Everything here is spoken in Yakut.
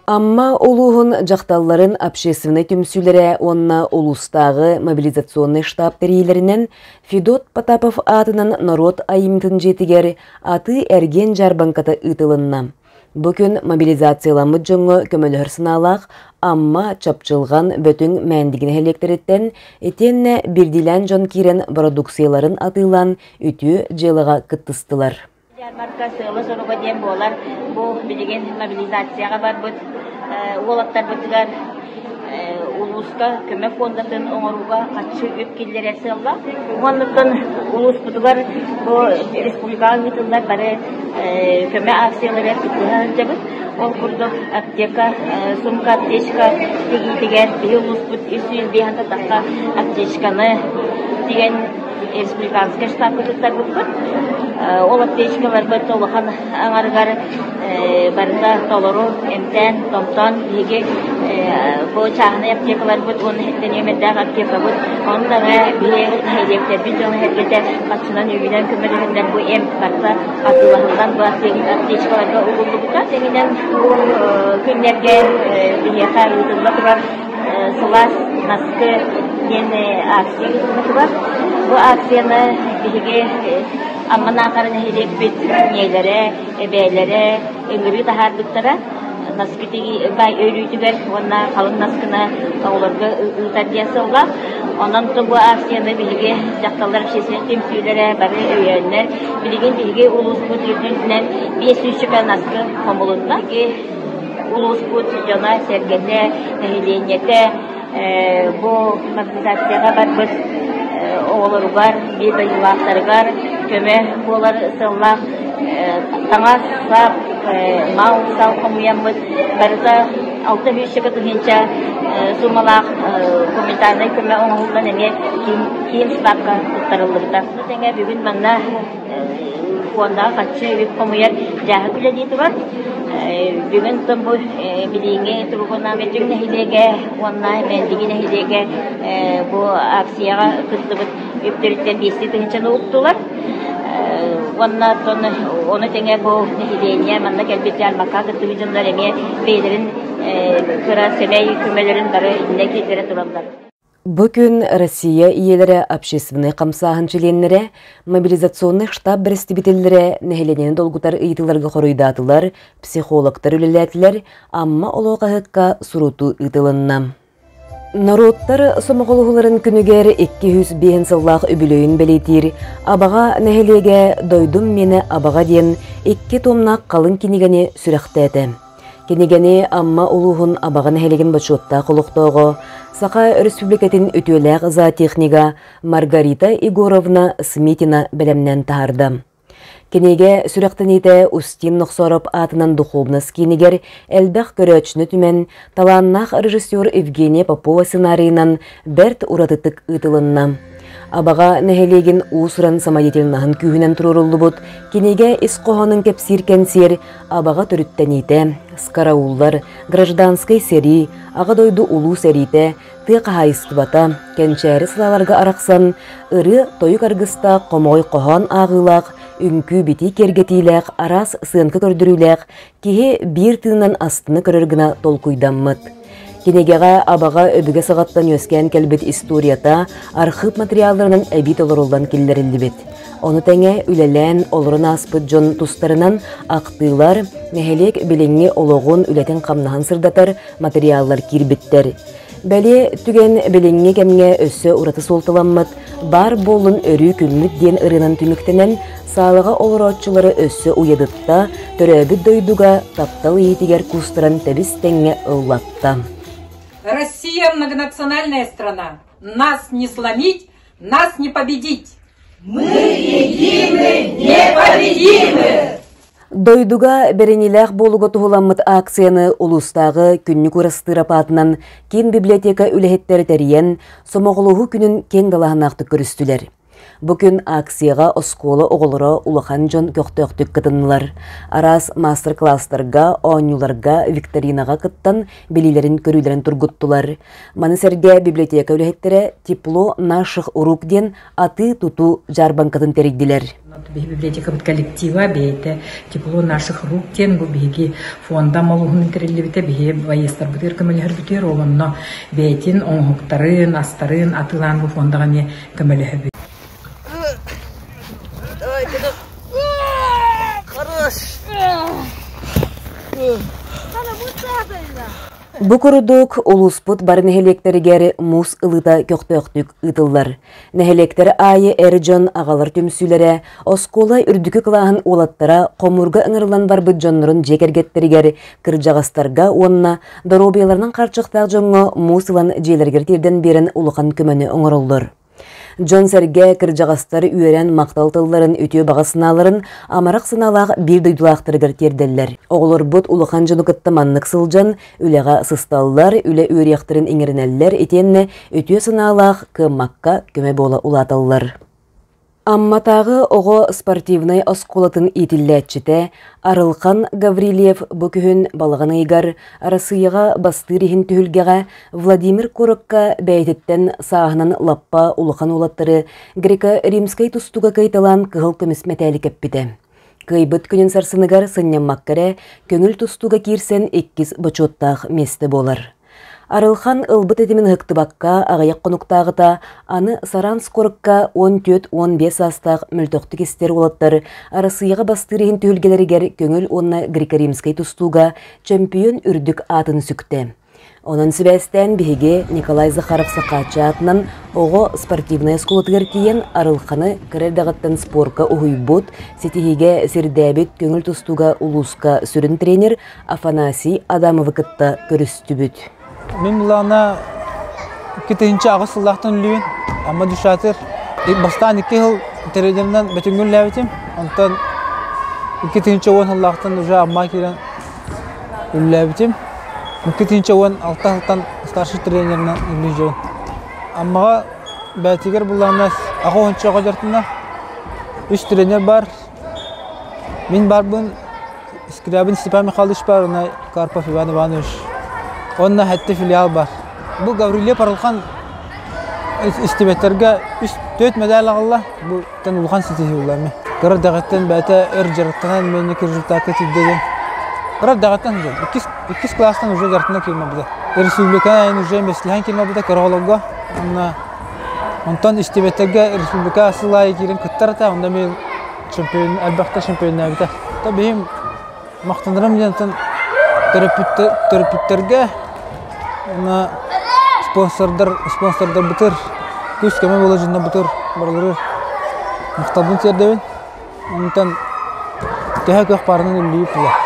Амма улууһун дьахталларын общественнай түмсүүлэрэ уонна улуустааҕы мобилизационнай штаб тэрийиилэринэн Федот Потапов аатынан норуот айымньытын дьиэтигэр атыы-эргиэн дьаарбаҥката ыытылынна. Бу күн мобилизацияламмыт дьоҥҥо көмөлөһөр санаалаах Амма, Чапчылҕан, Бөтүҥ, Мээндиги нэһилиэктэриттэн итиэннэ биирдиилээн дьон киирэн бородууксуйаларын атыылаан үтүө дьыалаҕа кыттыстылар. Ярмарка сыала-соруга диэн буолар. Бу билигин мобилизацияҕа барбыт уолаттарбытыгар улууска көмө фондатын оҥорууга харчы үп киллэрэр сыалла. Уоннуттан улууспутугар бу республикаҕа ыытыллар бары көмө акцияларыгар кыттыһа сылдьабыт. Ол курдук аптека, сумка аптечка тигиитигэр биһи улууспут 305 тахха аптечканы тигэн республиканскай штабка туттарбыппыт. Ол аптечкаларбыт улахан аҥарыгар барыта толору эмтээн, томтоон биһиги бу чааһынай аптекаларбыт уонна иһиттэн нүөмэрдээх аптекабыт, ону тэҥэ биһи нэһилиэктэрбит дьоно-сэргэтэ харчынан үбүнэн көмөлөһөннөр бу эмп барыта атыылаһыллан бу аптечкаларга угуллубута. Тэҥинэн бу күннэргэ биһиэхэ ыытылла турар Сылаас наскы диэн акция ыытыллыбытыгар бу акцияны биһиги Амма Наахара нэһилиэкпит ийэлэрэ, эбээлэрэ ыҥырыы таһаарбыттара. Наскы баай өлүүтүгэр уонна халыҥ наскыны оҕолорго ыытар диэн сыллаах. Онон бу акцияны биһиги дьахталлар общественнай түмсүүлэрэ бары өйөөннөр, билигин биһиги улууспут үрдүнэн 500 наскы хомулунна. Улууспут дьоно-сэргэтэ, нэһилиэнньэтэ бу мобилизацияҕа барбыт оҕолоругар, биир дойдулаахтарыгар көмө буолар сыаллаах таҥас-сап, мал-сал хомуйаммыт барыта 600 тыһыынча суумалаах гуманитарнай көмө оҥоһуллан эмиэ киин штабка туттарыллыбыта. Ону тэҥэ бүгүн манна Фондаҕа харчы үп хомуйар дьааһык үлэлии турар. Бүгүн бу билиҥҥи туругунан Бөтүҥ нэһилиэгэ уонна Мээндиги нэһилиэгэ бу акцияҕа кыттыбыт үптэриттэн биэстии тыһыынчаны уктулар. Уонна ону тэҥэ бу нэһилиэнньэ манна кэлбит дьаарбаҥкаҕа кыттыбыт дьоннор эмиэ бэйэлэрин кыра сэмэй көмөлөрүн бары иннэ киллэрэ тураллар. Бу күн Россия ийэлэрэ общественнай хамсааһын чилиэннэрэ, мобилизационнай штаб бэрэстэбиитэллэрэ нэһилиэнньэни долгутар ыйытыыларга хоруйдаатылар, психологтар үлэлээтилэр, Амма олоҕо хаһыакка сурутуу ыытылынна. Норуоттар сомоҕолоһууларын күнүгэр 205 сыллаах үбүлүөйүн бэлиэтиир Абаҕа нэһилиэгэ «Дойдум миэнэ Абаҕа» диэн икки туомнаах халыҥ кинигэни сүрэхтээтэ. Кинигэни Амма улууһун Абаҕа нэһилигин бочуоттаах олохтооҕо, Саха Өрөспүүбүлүкэтин үтүөлээх зоотехнига Маргарита Егоровна Смитина бэлэмнээн таһаарда. Кинигэ сүрэхтэниитэ Устин Нохсоороп аатынан духуобунас киинигэр элбэх көрөөччүнү түмэн, талааннаах режиссер Евгения Попова сценарийынан бэрт уратытык ыытылынна. Абаҕа нэһилиэгин уус-уран самодеятельноһын күүһүнэн туруоруллубут кинигэ ис хоһоонун кэпсиир кэнсиэр Абаҕа төрүттэниитэ, скарауллар, гражданскай сэрии, Аҕа дойду Улуу сэриитэ, тыа хаһаайыстыбата, кэнчээри сылааларга арахсан, ырыа-тойук аргыстаах хомоҕой хоһоон ааҕыылаах, үҥкүү-битии киэргэтиилээх араас сыанка көрдөрүүлээх киһи биир тыынынан астына көрөр гына толкуйдаммыт. Кинигэҕэ Абаҕа өбүгэ саҕаттан үөскээн кэлбит историята архыып материалларынан эбии толоруллан киллэриллибит. Ону тэҥэ үлэлээн олорон ааспыт дьон тустарынан ахтыылар, нэһилиэк билиҥҥи олоҕун, үлэтин-хамнаһын сырдатар материаллар киирбиттэр. Бэлиэ түгэн билиҥҥи кэмҥэ өссө ураты суолталаммыт «Баар буоллун өрүү күммүт» диэн ырыанан түмүктэнэн, саалаҕа олорооччулары өссө уйадытта, төрөөбүт дойдуга таптал иитигэр куустаран тэбис-тэҥҥэ ыллатта. Россия многонациональная страна. Нас не сломить, нас не победить. Мы едины, непобедимы! Дойдуга бэриниилээх буолууга туһуламмыт акцияны улуустааҕы Күннүк Урастыырап аатынан киин библиотека үлэһиттэрэ тэрийэн, сомоҕолоһуу күнүн киэҥ далааһыннаахтык көрүстүлэр. Бу күн акцияҕа оскуола оҕолоро улахан дьон көхтөөхтүк кытыннылар. Араас маастар-кылаастарга, оонньууларга, викторинаҕа кыттан билиилэрин-көрүүлэрин тургуттулар. Маны сэргэ библиотека үлэһиттэрэ «Тепло наших рук» диэн атыы-тутуу дьаарбаҥкатын тэрийдилэр. Биһи библиотекабыт коллектива бэйэтэ «Тепло наших рук» диэн бу биһиги фонда молуһунун тэриллибитэ биһи байыастарбытыгар көмөлөһөрбүтүгэр ол онно бэйэтин оҥоһуктарын, астарын атыылаан бу фондаҕа эмиэ көмөлөһөбүт. Бу курдук улууспут бары нэһилиэктэригэр муус ылыыта көхтөөхтүк ыытыллар. Нэһилиэктэр аайы эр дьон аҕалар түмсүүлэрэ, оскуола үрдүкү кылааһын уолаттара хомуурга ыҥырыллан барбыт дьоннорун дьиэ кэргэттэригэр, кырдьаҕастарга уонна доруобуйаларынан харчахтаах дьоҥҥо муус ылан дьиэлэригэр тиэрдэн биэрэн улахан көмөнү оҥороллор. Дьон-сэргэ, кырдьаҕастар үөрэн махтал тылларын, үтүө баҕа санааларын амарах санаалаах биир дойдулаахтарыгар тиэрдэллэр. Оҕолорбут улахан дьону кытта маннык сылдьан, үлэҕэ сысталлар, үлэ үөрүйэхтэрин иҥэринэллэр итиэннэ үтүө санаалаах кыаммакка көмө буола улааталлар. Амматааҕы оҕо спортивнай оскуолатын иитиллээччитэ Арылхан Гаврильев бу күһүн балаҕан ыйыгар Арассыыйаҕа бастыыр иһин түһүлгэҕэ Владимир куоракка бэйэтиттэн сааһынан лаппа улахан уолаттары греко-римскэй тустууга кыайталаан кыһыл көмүс мэтээли кэппитэ. Кыайбыт күнүн сарсыныгар сынньаммакка эрэ көҥүл тустууга киирсэн иккис бочуоттаах миэстэ буолар. Арылхан ылбыт этимин ыһыктыбакка аҕыйах хонуктааҕыта аны Саранск куоракка 14-15 саастаах мөлтөхтүк истэр уолаттар Арассыыйаҕа бастыыр иһин түһүлгэлэригэр көҥүл уонна греко-римскэй тустууга чөмпүйүөн үрдүк аатын сүктэ. Онон сибээстээн биһиги Николай Захаров-Сахааччы аатынан оҕо спортивнай оскуолатыгар тиийэн Арылханы кыра эрдэҕиттэн спорка уһуйбут, ситиһиигэ сирдээбит көҥүл тустууга улууска сүрүн тренер Афанасий Адамовы кытта көрүстүбүт. Мин былаана 2008 сыллаахтан үллүүбүн. Амма Душатыр. Бастаан икки сыл тренеринэн Бөтүҥҥэ үллээбитим. Онтон 2010 сыллаахтан уже Амма киирэн үллээбитим. 2016 сылтан старший тренеринэн үллүүжүбүн. Аммаҕа бээтигэр былааннас аҕа уонча дьартына үс тренер бар. Мин барбын Скрябин Степан Михайлович бар, уонна Карпов Иван Иванович. Уонна сэттэ филиал бар. Бу Гаврильев Арылхан истибэттэргэ үс төрт медаль аҕалла. Бу тэн улахан ситиһии буолла эми. Кыра дэҕиттэн бэйэтэ өр дьарыктанан мээнэ результакка тиийдэ диэн. Кыра дэҕиттэн уже иккис иккис класстан уже дьарыктана киирмэбитэ. Республика уже миэстэлэһэн киирмэбитэ кыра оҕолорго. Уонна онтон истибэттэргэ республика сыл аайы киирэн кыттар этэ. Онно эмиэ чемпион элбэхтэ чемпионнаабыта. Биһим махтанарым диэнтэн төрөппүттэргэ уонна спонсордар спонсордарбытыр күүс-көмө буола дьоннорбутугар барыларыгар махталбын тиэрдэбин. Онтон төһө кыах баарынан үллүйүп була.